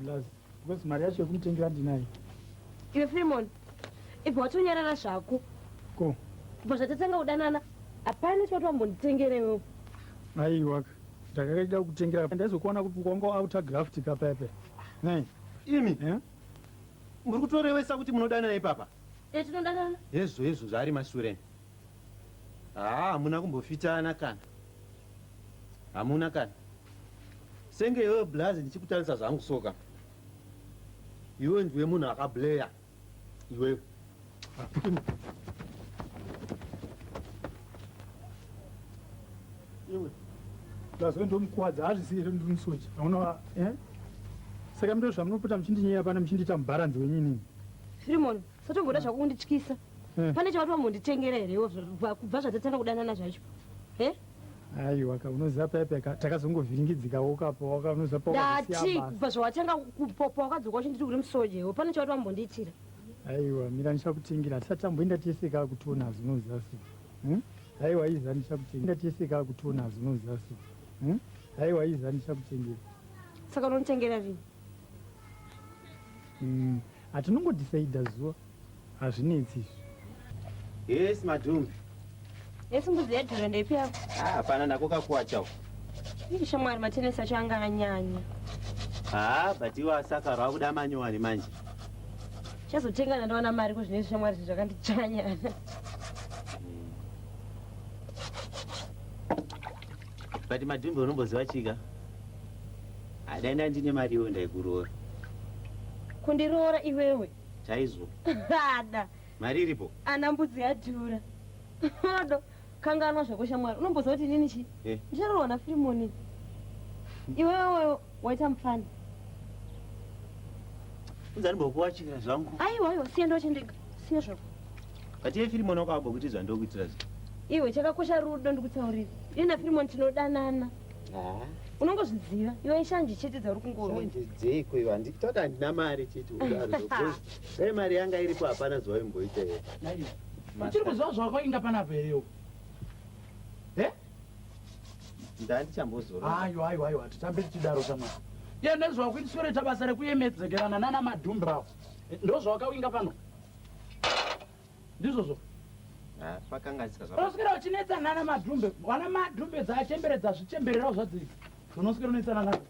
blaz because mari yacho yekumutengera ndinayo. Iwe Freeman, ibva watonyarara zvako. Ko. Kubva zvatatanga kudanana, hapana chawati wambonditengera iwewe. Aiwa, ndakakaida kukutengera. Ndaizokuona kuti wanga autographed ka pepe. Nei? Imi. Eh? Muri kutorevesa kuti munodanana ipapa? Eh, tinodanana. Hezvo hezvo zvaari mashure. Haa, hamuna kumbofitana kana. Hamuna kana. Senge iwewe blaz ndichikutarisa zvangu soka. Iwe ndiwe munhu akableya. Iwewe. Iwe. Blaz ndomukuwadza hazvisi here ndiri musoja. Hauna eh? Saka mndo zvamunopota muchindinyeya pano muchindiita mubharanzi wenyu inini. Firimon, satomboda zvako kundityisa. Eh. Pane chawati wambonditengera here iwe kubva zvatatanga kudanana zvacho? Eh? Aiwa ka unoziva paya paya takazongovhiringidzikawo kapo waka unoziva pa Ndati kubva zvawatanga kupopa wakadzoka uchinditi uri musoja iwe pane chawati wambondiitira. Aiwa mira ndichakutengera tisati tamboenda tese ka kutonazi unoziva so. Hmm? Aiwa iza ndichakutengera tese ka kutonazi unoziva so. Hmm? Aiwa iza ndichakutengera. Saka unonditengera rini? Hmm. Hatinongodhisaidha zuva. Hazvinetsi izvi. Yes madhumbi. Yes mbudzi yadhura ndeipi yako? Ah, hapana nako kakuwachawo. Ii shamwari matenesi acho anga anyanya. Ah, but iwe asaka rwakuda manyowani manje. Chazotenga ndandowana mari ko zvinezvi shamwari zvinhu zvakandichanya. But madhumbi unomboziva chika? Hadai ndandine mari iwe ndaikuroora. Kundiroora iwewe? Chaizvo. Ada. Mari iripo? Ana mbudzi yadhura. Odo, kanganwa zvako shamwari. Unomboziva kuti inini chi? Eh. Ndicharoorwa naFirimoni. Iwewe waita mupfana. Unza ndimbokuwachira zvangu. Aiwa, aiwa, siya ndochindega. Siya zvako. But iye Firimoni wakabva kuti zvandokuitira zvi. Iwe chakakosha rudo ndikutaurira. Ini naFirimoni tinodanana. Ah. Unongozviziva. Iwe ishanje chete dzauri kungorwa. Shanje dzeiko iwe? Handitoti handina mari chete kudaro. Dai mari yanga iripo hapana zuva imboita here. Uchiri kuziva zvawakainga panapa here iwe? Eh? Ndandichambozorora. Ayo ayo ayo hatitambe tichidaro shamwari. Iye ndozvakuitiswereta basa rekuyemedzekerana nana madhumbrawo. Ndozvawakawinga pano. Ndizvozvo. Ah, pakanganisika zvako. Unoswera uchinetsa nana madhumbe. Wana madhumbe dzachemberedza zvichembererawo zvadzidzi. Unoswera unetsana nadzo.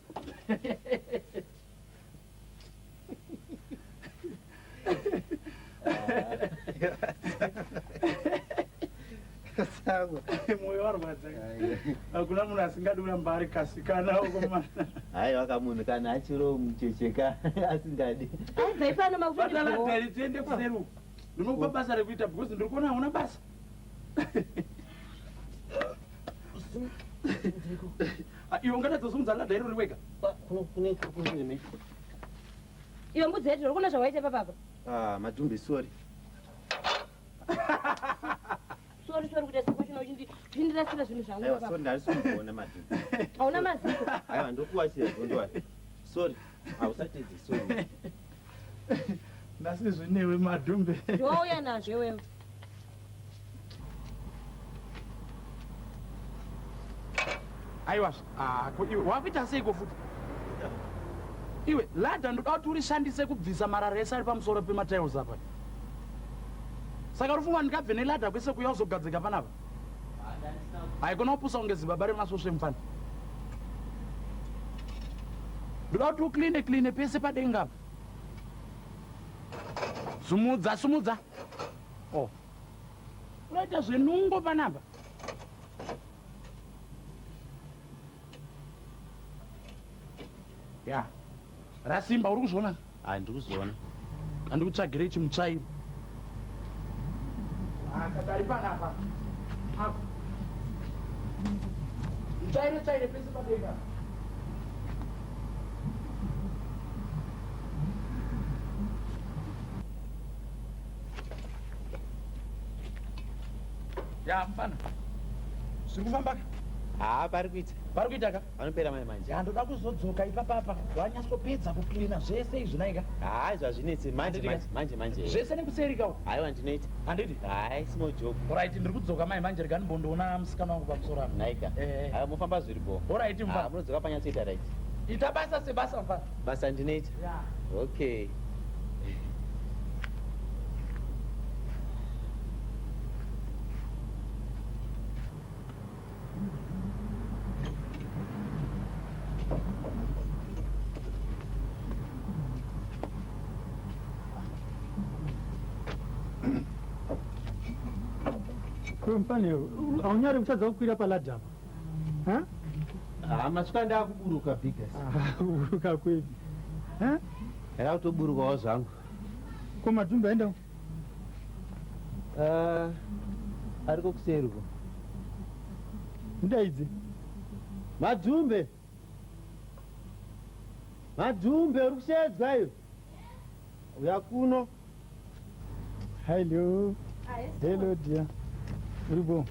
Moyo warwadza. Hakuna munhu asingadi kuramba ari kasikana ukomana. Haiwa kamunhu kana achiro muchecheka asingadi. Aibva pano makutondi. Batala tiende kuseri uko. Ndinokupa basa rekuita because ndiri kuona hauna basa. Ah, iwe ungatadza kusimudza ladha irori wega. Iwe mbudzi yedu uri kuona zvawaita papapa. Ah, madhumbi sorry. Sorry sorry kuita seko chino uchindirasira zvinhu zvangu Aiwa sorry ndari madhumbi. Hauna maziko. Aiwa ndokuwachira don't worry. Sorry. Hausatedze sorry. Nhasi zvinewe madhumbe. Ndiwauya nazvo iwewe. Aiwa, ah, ko iwe wakuita seiko futi? Iwe ladha ndoda kuti urishandise kubvisa marara ese ari pamusoro pematiles apa. Saka uri funga ndikabve neladha kwese kuya uzogadzika panapa? Haikona kupusa kunge zibaba remasvosve mufana. Ndoda kuti ukline kline pese padenga apa. Sumudza sumudza. Oh. Unoita zvenungo panapa. Ya. Rasimba uri kuzviona? Ah, ndiri kuzviona. Andikutsvagirei chimutsvairo. Ah, katari panapa. Apa. Mutsvaire tsvaire pese padenga. Ya, mfana. Zviri kufamba ka? Haa, pari kuita. Pari kuita ka? Panopera mai manje. Ya, ndoda kuzodzoka ipapapa. Wanyatsopedza kucleana zvese izvi naika. Haa, izvi hazvinetsi. Manje manje manje manje. Zvese nekuseri ka. Haiwa ndinoita. Handidi? Hai, small joke. Alright, ndiri kudzoka mai manje rega ndimbondoona musikana wangu pamusoro apa. Naika. Eh. Haa, mofamba zviri bho. Alright, mfana. Haa, munodzoka panyatsoita right. Ita basa sebasa mfana. Basa ndinoita. Yeah. Okay. Mfana, haunyari kutadza kukwira paladha apa? Ha, masvika ndakuburuka biggest. Kuburuka kwepi? Ndada kutoburukawo zvangu. Ko madhumbe aenda? Ah, ariko kuseri uko. Mudaidze. Madhumbe. Madhumbe uri kushedzwa iyo. Uya kuno. Hello. Hello dear. Uri bo?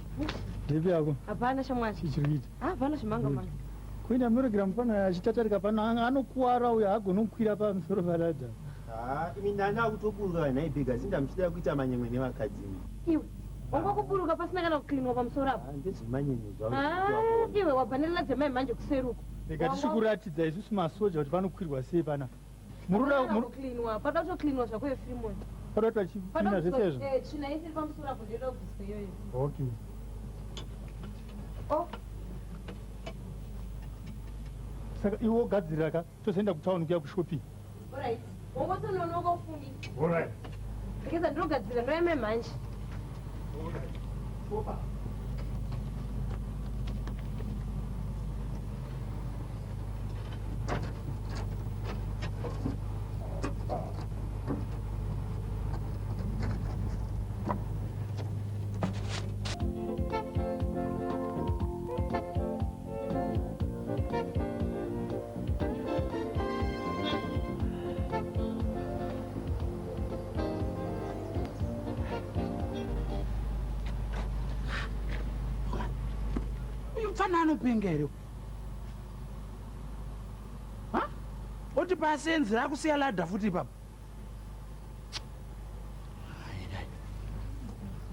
Ndepi yako? Hapana shamwari. Chii chiri kuita? Hapana zvimanga manga. Kuenda munoregera mufana achitatarika pano anokuwara uyo haagoni kukwira pamusoro paladha. Ha, imi ndanda kutoburuka nhai biggest ndamuchida kuita manyemwe nevakadzi imi. Iwe wanga kuburuka pasina kana kuklinwa pamusoro apo. Ah, ndezvemanyemwe zvavo. Ah, iwe wabhanirira dzemai manje kuseri uko. Rega tichikuratidza isusu masoja kuti panokwirwa sei panapa. Muruda Kuklinwa, pada kutoklinwa zvako yefrimon. pada kuti vachiklina zvese izvo. Tsvina isiri pamusoro apo ndoida kubviswa iyoyo. Okay. Oh. Saka iwe wogadzirira ka tozoenda kutauni kuya kushopping. Alright. Wongotononoka ufungi. Alright. Rekeza ndinogadzira ndoyeme manje. Alright. Opa. Uyu mfana anopenga here? Ha? Oti pasenzera akusiya ladha futi ipapo.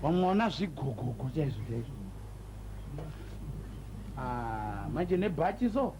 Wamwaona zvigogogo chaizvo chaizvo. Ah, manje nebhachi so.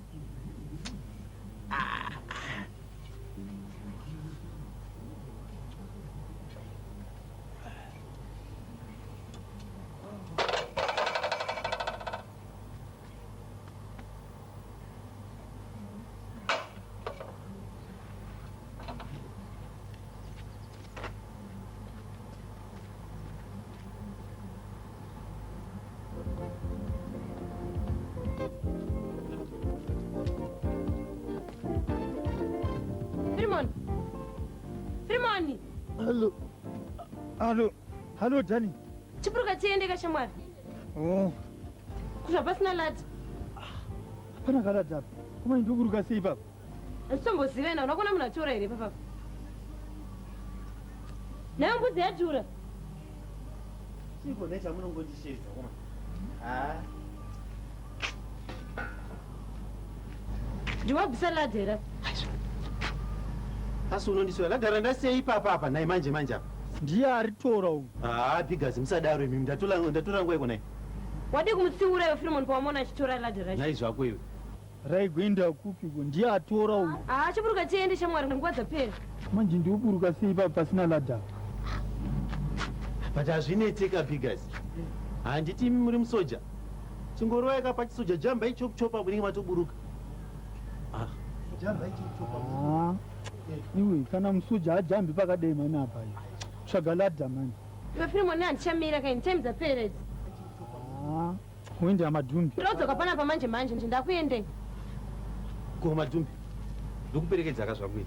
Firimoni. Firimoni. Hello. Hello. Hello Dani. Chiburuka tiende kashamwari. Oh. Kuzva pasina ladha. Hapana kaladha apa. Kuma ndoburuka sei ipapa? Handitomboziva ina unokuona munhu achiora here papapa. Nayo mbudzi yadhura. Chiko necha munongondishedza koma. Ha. Ndiwabvisa ladha here? Asi unondisiya ladha randasiya ipapa apa nhai manje manje apa. Ndiye aritora uyu. Ah, biggest musadaro imi ndatora ndatora nguva iko nhai. Wadii kumutsiura iwe Firimoni pawamuona achitora ladha racho? Nhai zvako iwe. Raigoenda kupi ko? Ndiye atora uyu. Ah, chiburuka tiende shamwari nguva dzapera. Manje ndioburuka sei ipapa pasina ladha apa? But hazvinetseka biggest. Handiti imi muri musoja. Chingorova ka pachisoja jambai chop chop apo munenge matoburuka. Ah. Jambai chop chop apo. Ah. Iwe kana musoja ajambi pakadai mani apa iwe. Tsvaga ladha mani. Iwe Firimoni handichamira kaini time dzapera idzi. Ah. Kuenda madhumbi. Ndodzoka panapa manje manje nje ndakuendei. Ko madhumbi. Ndokuperekedza ka zvangu ini.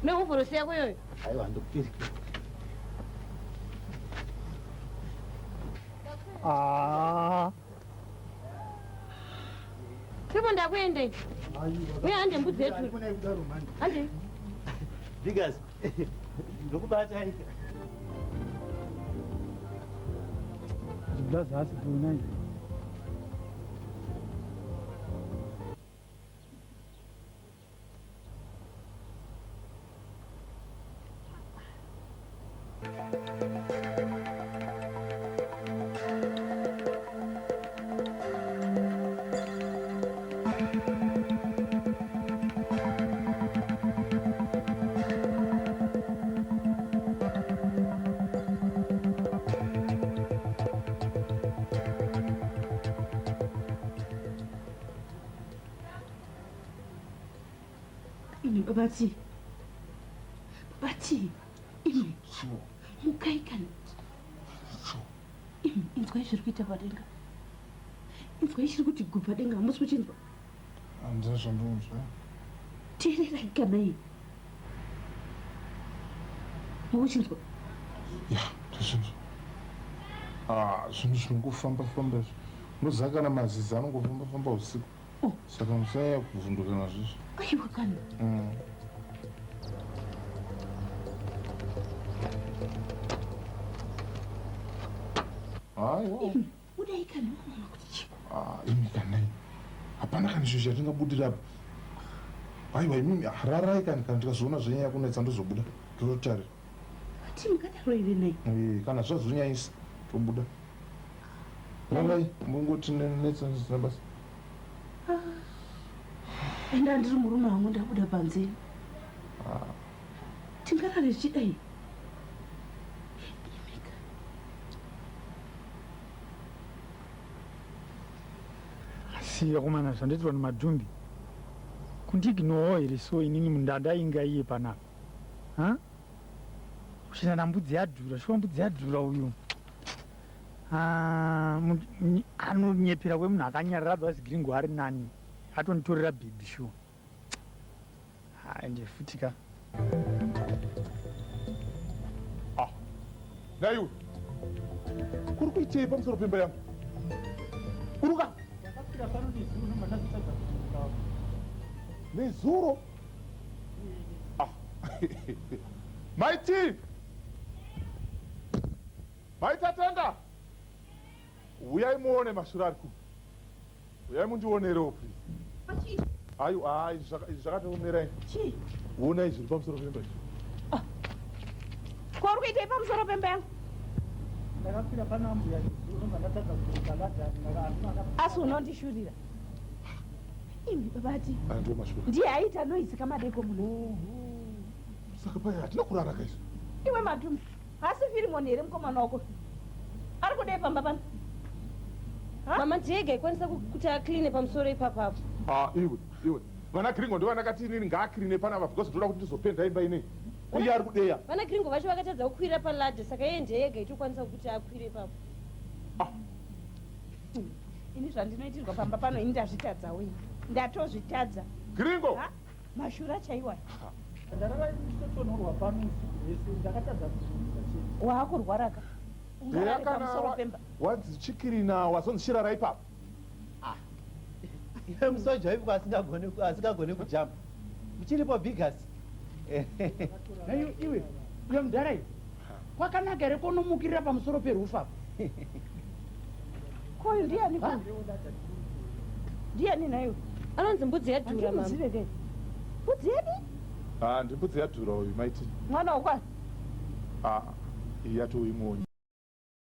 Nehovhorosi yako iyoyo. Aiwa ndokuperekedza. Ah. Firimoni ndakuendei. Uye hande mbudzi yetu. Hande. Biggest. Ndokubata ika. Blaza hasi bhuna. Imi baba T. Baba T. Imi. Mukai kani. Imi inzwai zviri kuita padenga. Inzwai chiri kuti gu padenga hamusi kuchinzwa. Handina zvandinzwa. Teererai kana iyi. Mukuchinzwa? Ya, ndazvinzwa. Ah, zvinhu zvinongofamba famba izvi. Unoziva kana mazizi anongofamba famba usiku. Oh. Saka musanyanya kuvhunduka nazvo izvi. Aiwa kana. Aiwa. Imi, budai kana unoona kuti chiko. Ah, imi kanai. Hapana kana chinhu chatingabudira apa. Aiwa imimi ah, rarai kani kana ndikazoona zvanyanya kunetsa ndozobuda. Ndototarira. Ati mukadaro here nhai? Eh, kana zvazonyanyisa tobuda. Rarai mungoti netsa zvisina basa. Enda ndiri murume wangu ndabuda panze. Tingarare zvichidai. Imika. Asi vakomana zvandoitirwa nemadhumbi kundiignowawo here so inini mundandainga iye panapa ha kuchena nambudzi yadhura shuwa mbudzi yadhura uyu Ah, anonyepera kwemunhu akanyarara otherwise gringo ari nani atonditorera bhebhi shuwa ende futi ka ah, naiwe kuri kuitei pamusoro pemba yangu buruka nezuro ah. maiti Mai Tatenda! Huyai muone mashura ari kuno. Huyai mundionerewo please. Pachii? Ayo, ah, izvi zvakatoomerai. Chii? Honai zviri pamusoro pemba izvi. Ah. Ko uri kuitei pamusoro pemba yangu? Ndakafira pana ambuya nezuro ndatadza kuburuka ladder. Asi unondishurira. Imi babati. Aya ndiwo mashura. Ndiye aita noise kamadeko muno. Saka paya hatina kurara kaizvo. Iwe Matumbi. Haasi Firimoni here mukomana wako? Ari kudei pamba pano? Mama ndiye ega aikwanisa kuti acleane pamusoro ipapo apo. Ah, iwe, iwe. Vana Gringo ndovandakati inini ngaacleane panapa because ndoda kuti ndizopenda imba inei. Iye ari kudeya. Vana Gringo vacho vakatadza kukwira paladder saka iye ndiye ega aitokwanisa kuti akwire ipapo. Ah. Ini zvandinoitirwa pamba pano ini ndazvitadzawo ini. Ndatozvitadza. Gringo! Ha? Mashura chaiwo aya. Ndarara ndichitotonhorwa pano usiku hwese ndakatadza kuzviita chete. Waakurwara ka? Ungarare pamusoro pemba. Wanzi chikirina wazonzi chirara ipapo. Ah. Iwe musoja ipi asingagone asingagone kujamba. Muchiripo biggest. Iwe iwe iwe mudhara iwe. Kwakanaka here konomukirira pamusoro perufu apa? Koyu ndiyani ko? Ndiyani naiwe? Anonzi mbudzi yadhura mama. Handimuzive ke. Mbudzi yedu? Ah, ndimbudzi yadhura uyu maiti. Mwana wakwani? Ah, iyi yatoimonyi.